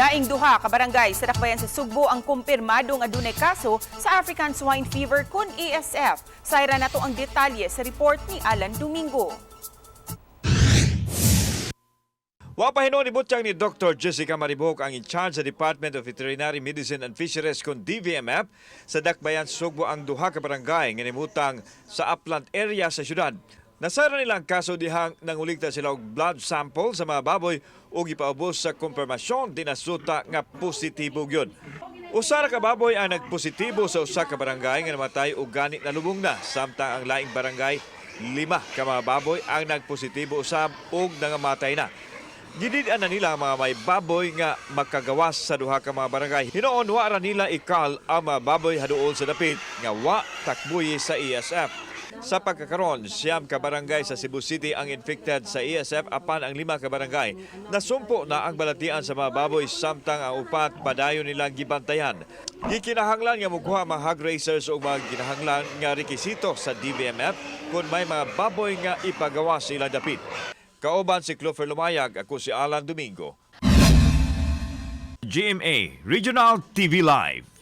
Laing duha ka barangay sa Dakbayan sa Sugbo ang kumpirmado nga adunay kaso sa African Swine Fever kon ASF. Sayra nato ang detalye sa report ni Alan Domingo. Wa pa hinuon ibutyag ni Dr. Jessica Maribojoc, ang in charge sa Department of Veterinary Medicine and Fisheries kon DVMF sa Dakbayan Sugbo, ang duha ka barangay nga nimutang sa upland area sa syudad. Nasara nila ang kaso dihang nangulikta sila og blood sample sa mga baboy ug gipaubos sa kumpirmasyon, dinasuta nga positibo gyud. Usa ra ka baboy ang nagpositibo sa usa ka barangay nga namatay og gani nalubong na, samtang ang laing barangay, lima ka mga baboy ang nagpositibo usab ug nangamatay na. Gidid-an na nila ang mga may baboy nga makagawas sa duha ka mga barangay. Hinuon wa ra nila ikal ang mga baboy haduol sa dapit nga wa takbuyi sa ASF. Sa pagkakaron, 9 ka barangay sa Cebu City ang infected sa ASF, apan ang lima ka barangay nasumpo na ang balatian sa mga baboy, samtang ang upat padayon nilang gibantayan. Gikinahanglan nga mukuha mga hog raisers og mga kinahanglan nga rekisito sa DVMF kung may mga baboy nga ipagawa sa ilang dapit. Kauban si Clover Lumayag, ako si Alan Domingo. GMA Regional TV Live.